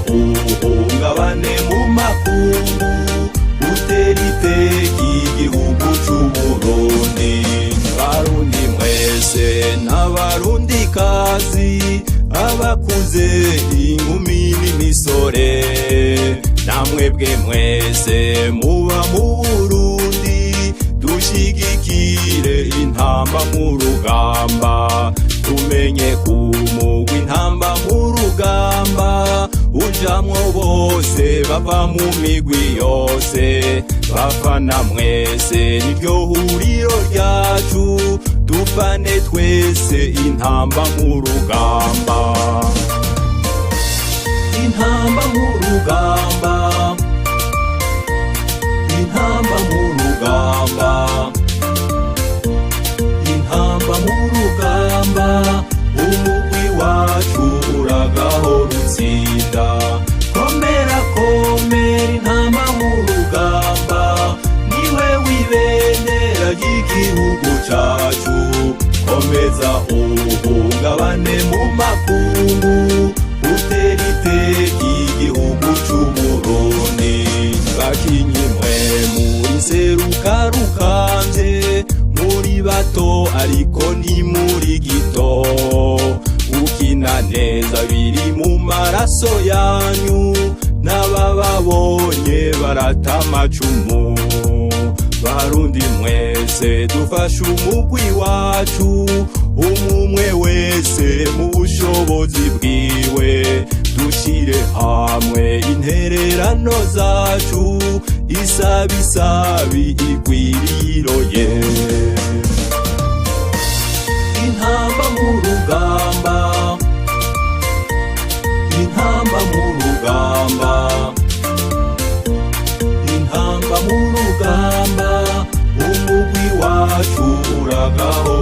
Uhungabane mu makungu, utera iteka igihugu c'Uburundi. Barundi mwese n'Abarundi kazi, abakuze, inkumi n'imisore, namwebwe mwese muba mu Burundi, dushigikire Intamba mu Rugamba. Tumenye kumugwa Intamba mu Rugamba ujamwo bose bava mu migwi yose. Bafana mwese, niryo huriro ryacu, dufane twese Intamba mu Rugamba. Intamba mu Rugamba, Intamba mu Rugamba, Intamba mu Rugamba, umugwi wacu uragahora utsinda. Komera, komera, Intamba mu Rugamba, niwe w'ibendera ry'igihugu cacu. Komeza uhungabane mu makungu, utera iteka igihugu c'Uburundi. Bakinyi mwe muri seruka rukambye, muri bato ariko ni muri gito, ukina neza biri mu maraso yanyu, n'abababonye barata amacumu. Barundi mwese, dufashe umugwi wacu, umumwe wese mu bushobozi bwiwe, dushire hamwe intererano zacu, isabisabi igwiriroye. Intamba mu Rugamba, Intamba mu Rugamba, Intamba mu Rugamba, umugwi wacu uragahora.